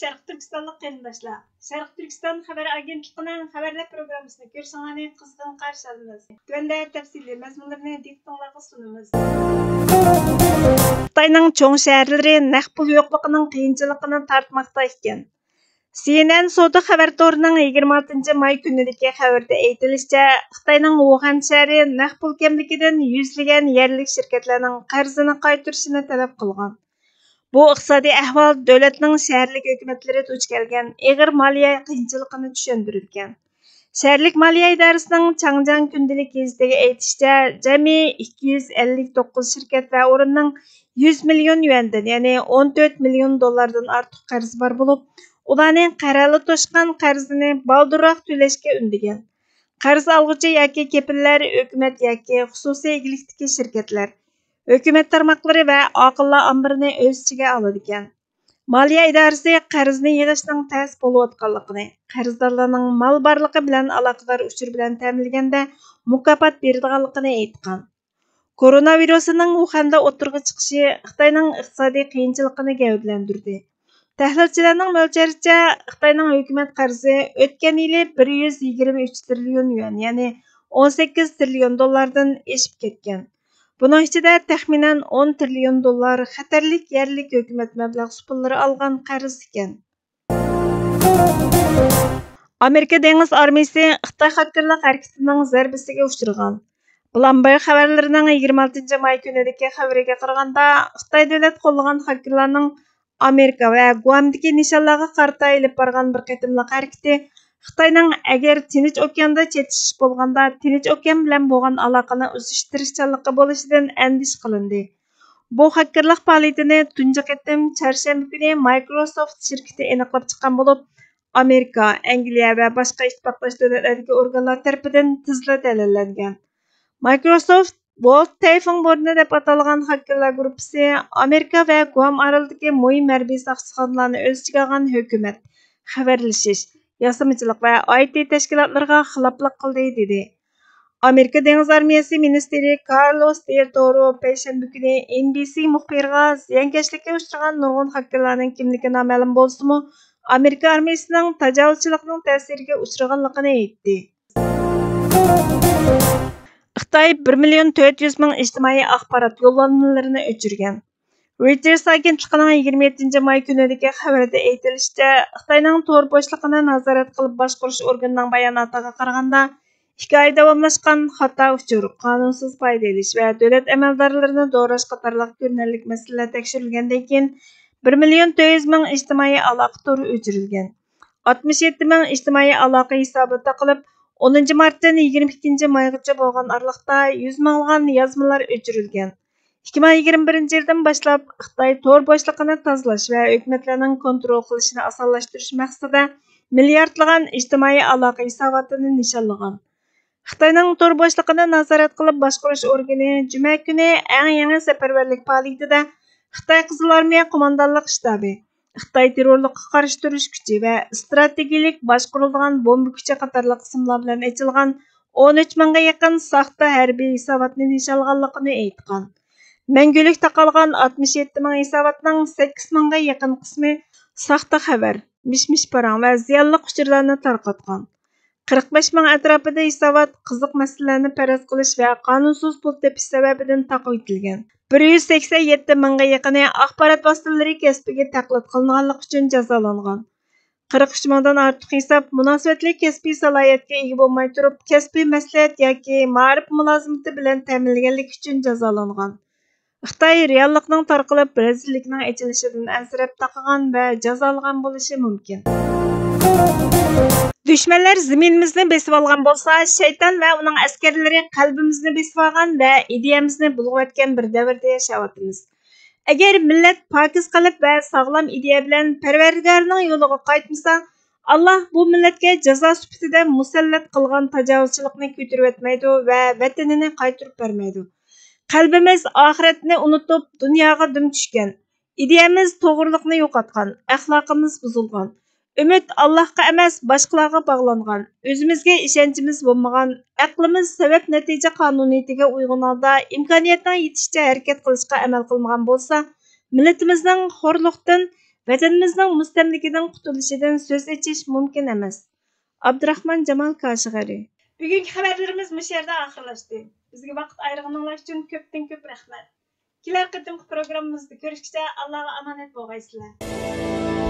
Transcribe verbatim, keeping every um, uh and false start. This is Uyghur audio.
شەرقىي تۈركىستانلىق قېرىنداشلار، شەرقىي تۈركىستان خەۋەر ئاگېنتلىقىنىڭ خەۋەرلەر پروگراممىسىنى كۆرۈشۈڭلارنى قىزغىن قارشى ئالىمىز. تۆۋەندە تەپسىلىي مەزمۇنلىرىنى دىققىتىڭلارغا سۇنىمىز. خىتاينىڭ چوڭ شەھەرلىرى نەق پۇل يوقلۇقىنىڭ قىيىنچىلىقىنى تارتماقتا ئىكەن. سىئېنئېن سودا خەۋەر تورىنىڭ يىگىرمە ئالتىنچى ماي كۈنىدىكى خەۋىرىدە ئېيتىلىشىچە، خىتاينىڭ ۋۇخەن شەھىرى نەق پۇل كەملىكىدىن يۈزلىگەن يەرلىك شىركەتلەرنىڭ قەرزىنى قايتۇرۇشىنى تەلەپ قىلغان. بۇ ئىقتىسادىي ئەھۋال دۆلەتنىڭ شەھەرلىك ھۆكۈمەتلىرى دۇچ كەلگەن ئېغىر مالىيە قىيىنچىلىقىنى چۈشەندۈرىدىكەن. شەھەرلىك مالىيە ئىدارىسىنىڭ چاڭجياڭ كۈندىلىك گېزىتىگە ئېيتىشىچە، جەمئىي ئىككى يۈز ئەللىك توققۇز شىركەت ۋە ئورۇننىڭ يۈز مىليون يۈەندىن، يەنى ئون تۆت مىليون دوللاردىن ئارتۇق قەرزى بار بولۇپ، ئۇلارنى قەرەلە توشقان قەرزىنى بالدۇرراق تۆلەشكە ئۈندىگەن. قەرز ئالغۇچى ياكى كېپىللەر ھۆكۈمەت ياكى خۇسۇسىي ئىگىلىكتىكى شىركەتلەر، ھۆكۈمەت تارماقلىرى ۋە ئاقىللار ئامبىرىنى ئۆز ئىچىگە ئالىدىكەن. مالىيە ئىدارىسى قەرزنى يىغىشنىڭ تەس بولۇۋاتقانلىقىنى، قەرزدارلارنىڭ مال بارلىقى بىلەن ئالاقىدار ئۇچۇر بىلەن تەمىنلىگەندە مۇكاپات بېرىدىغانلىقىنى ئېيتقان. كورونا ۋىرۇسىنىڭ ۋۇخەندە ئوتتۇرىغا چىقىشى خىتاينىڭ ئىقتىسادىي قىيىنچىلىقىنى گەۋدىلەندۈردى. تەھلىلچىلەرنىڭ مۆلچەرىچە، خىتاينىڭ ھۆكۈمەت قەرزى ئۆتكەن يىلى بىر يۈز يىگىرمە ئۈچ تىرىليون يۈەن، يەنى ئون سەككىز تىرىليون دوللاردىن ئېشىپ كەتكەن. بۇنىڭ ئىچىدە تەخمىنەن ئون تىرىليون دوللار خەتەرلىك يەرلىك ھۆكۈمەت مەبلەغ سۇپىلىرى ئالغان قەرز ئىكەن. ئامېرىكا دېڭىز ئارمىيىسى خىتاي خاككېرلىق ھەرىكىتىنىڭ زەربىسىگە ئۇچرىغان. بلومبېرگ خەۋەرلىرىنىڭ يىگىرمە ئالتىنچى ماي كۈنىدىكى خەۋىرىگە قارىغاندا، خىتاي دۆلەت قوللىغان خاككېرلارنىڭ ئامېرىكا ۋە گۇئامدىكى نىشانلارغا قارىتا ئېلىپ بارغان بىر قېتىملىق ھەرىكىتى خىتاينىڭ ئەگەر تىنچ ئوكياندا چېتىشىش بولغاندا، تىنچ ئوكيان بىلەن بولغان ئالاقىنى ئۈزۈش تىرىشچانلىقى بولۇشىدىن ئەندىشە قىلىندى. بۇ خاككېرلىق پائالىيىتىنى تۇنجى قېتىم چارشەنبە كۈنى مايكروسوفت شىركىتى ئېنىقلاپ چىققان بولۇپ، ئامېرىكا، ئەنگلىيە ۋە باشقا ئىتتىپاقداش دۆلەتلەردىكى ئورگانلار تەرىپىدىن تېزلا دەلىللەنگەن. مايكروسوفت ۋولت تەيفۇڭ بورنى دەپ ئاتالغان خاككېرلار گۇرۇپپىسى ئامېرىكا ۋە گۇئام ئارىلىدىكى مۇھىم ھەربىي ساقچىخانىلارنى ئۆز ئىچىگە ئالغان ھۆكۈمەت، خەۋەرلىشىش، ياسىمىچىلىق ۋە ئاي تى تەشكىلاتلىرىغا خىلاپلىق قىلدى، دېدى. ئامېرىكا دېڭىز ئارمىيەسى مىنىستىرى كارلوس دېل تورو پەيشەنبە كۈنى ئېن بى سى مۇخبىرىغا، زىيانكەشلىككە ئۇچرىغان نۇرغۇن خاككېرلارنىڭ كىملىكى نامەلۇم بولسىمۇ، ئامېرىكا ئارمىيەسىنىڭ تاجاۋۇزچىلىقنىڭ تەسىرىگە ئۇچرىغانلىقىنى ئېيتتى. خىتاي بىر مىليون تۆت يۈز مىڭ ئىجتىمائىي ئاخبارات يوللانمىلىرىنى ئۆچۈرگەن. رويتېرس ئاگېنتلىقىنىڭ يىگىرمە يەتتىنچى ماي كۈنىدىكى خەۋىرىدە ئېيتىلىشىچە، خىتاينىڭ تور بوشلۇقىنى نازارەت قىلىپ باشقۇرۇش ئورگىنىنىڭ باياناتىغا قارىغاندا، ئىككى ئاي داۋاملاشقان خاتا ئۇچۇر، قانۇنسىز پايدا ئېلىش ۋە دۆلەت ئەمەلدارلىرىنى دوراش قاتارلىق كۆرۈنەرلىك مەسىلىلەر تەكشۈرۈلگەندىن كېيىن، بىر مىليون تۆت يۈز مىڭ ئىجتىمائىي ئالاقە تورى ئۆچۈرۈلگەن. ئاتمىش يەتتە مىڭ ئىجتىمائىي ئالاقە ھېسابى تاقىلىپ، ئونىنچى مارتتىن يىگىرمە ئىككىنچى مايغىچە بولغان ئارىلىقتا يۈز مىڭلىغان يازمىلار ئۆچۈرۈلگەن. ئىككى مىڭ يىگىرمە بىرىنچى يىلدىن باشلاپ خىتاي تور بوشلۇقىنى تازىلاش ۋە ھۆكۈمەتلەرنىڭ كونترول قىلىشىنى ئاسانلاشتۇرۇش مەقسىتىدە مىلياردلىغان ئىجتىمائىي ئالاقە ھېساباتىنى نىشانلىغان. خىتاينىڭ تور بوشلۇقىنى نازارەت قىلىپ باشقۇرۇش ئورگىنى جۈمە كۈنى ئەڭ يېڭى سەپەرۋەرلىك پائالىيىتىدە خىتاي قىزىل ئارمىيە قوماندانلىق شتابى، خىتاي تېررورلۇققا قارشى تۇرۇش كۈچى ۋە ئىستراتېگىيىلىك باشقۇرۇلىدىغان بومبا كۈچى قاتارلىق ئىسىملار بىلەن ئېچىلغان ئون ئۈچ مىڭغا يېقىن ساختا ھەربىي ھېساباتنى نىشانلىغانلىقىنى ئېيتقان. مەڭگۈلۈك تاقالغان ئاتمىش يەتتە مىڭ ھېساباتنىڭ سەككىز مىڭغا يېقىن قىسمى ساختا خەۋەر، مىش-مىش پاراڭ ۋە زىيانلىق ئۇچۇرلارنى تارقاتقان. قىرىق بەش مىڭ ئەتراپىدا ھېسابات قىزىق مەسىلىلەرنى پەرەز قىلىش ۋە قانۇنسىز پۇل تېپىش سەۋەبىدىن تاقىۋېتىلگەن. بىر يۈز سەكسەن يەتتە مىڭغا يېقىنى ئاخبارات ۋاسىتىلىرى كەسپىگە تەقلىد قىلىنغانلىقى ئۈچۈن جازالانغان. قىرىق ئۈچ مىڭدىن ئارتۇق ھېساب مۇناسىۋەتلىك كەسپىي سالاھىيەتكە ئىگە بولماي تۇرۇپ، كەسپىي مەسلىھەت ياكى مائارىپ مۇلازىمىتى بىلەن تەمىنلىگەنلىكى ئۈچۈن جازالانغان. خىتاي رېئاللىقنىڭ تارقىلىپ، رەزىللىكنىڭ ئېچىلىشىدىن ئەنسىرەپ تاقىغان ۋە جازالىغان بولۇشى مۇمكىن. دۈشمەنلەر زېمىنىمىزنى بېسىۋالغان بولسا، شەيتان ۋە ئۇنىڭ ئەسكەرلىرى قەلبىمىزنى بېسىۋالغان ۋە ئىدىيەمىزنى بۇلغىۋەتكەن بىر دەۋردە ياشاۋاتىمىز. ئەگەر مىللەت پاكىز قەلب ۋە ساغلام ئىدىيە بىلەن پەرۋەردىگارنىڭ يولىغا قايتمىسا، ئاللا بۇ مىللەتكە جازا سۈپىتىدە مۇسەللەت قىلغان تاجاۋۇزچىلىقنى كۆتۈرۈۋەتمەيدۇ ۋە ۋەتىنىنى قايتۇرۇپ بەرمەيدۇ. قەلبىمىز ئاخىرەتنى ئۇنتۇپ، دۇنياغا دۈم چۈشكەن. ئىدىيەمىز توغرىلىقنى يوقاتقان، ئەخلاقىمىز بۇزۇلغان. ئۈمىد ئاللاھقا ئەمەس، باشقىلارغا باغلانغان. ئۆزىمىزگە ئىشەنچىمىز بولمىغان، ئەقلىمىز سەۋەب-نەتىجە قانۇنىيىتىگە ئۇيغۇن ھالدا ئىمكانىيەتنىڭ يېتىشىچە ھەرىكەت قىلىشقا ئەمەل قىلمىغان بولسا، مىللىتىمىزنىڭ خورلۇقتىن ۋەتىنىمىزنىڭ مۇستەملىكىدىن قۇتۇلۇشىدىن سۆز ئېچىش مۇمكىن ئەمەس. ئابدۇراخمان جامال كاشغەرى. بۈگۈنكى خەۋەرلىرىمىز مۇشۇ يەردە ئاخىرلاشتى. بىزگە ۋاقىت ئايرىغىنىڭلار ئۈچۈن كۆپتىن كۆپ رەھمەت. كېلەر قېتىمقى پروگراممىمىزدا كۆرۈشكىچە ئاللاغا ئامانەت بولغايسىلەر.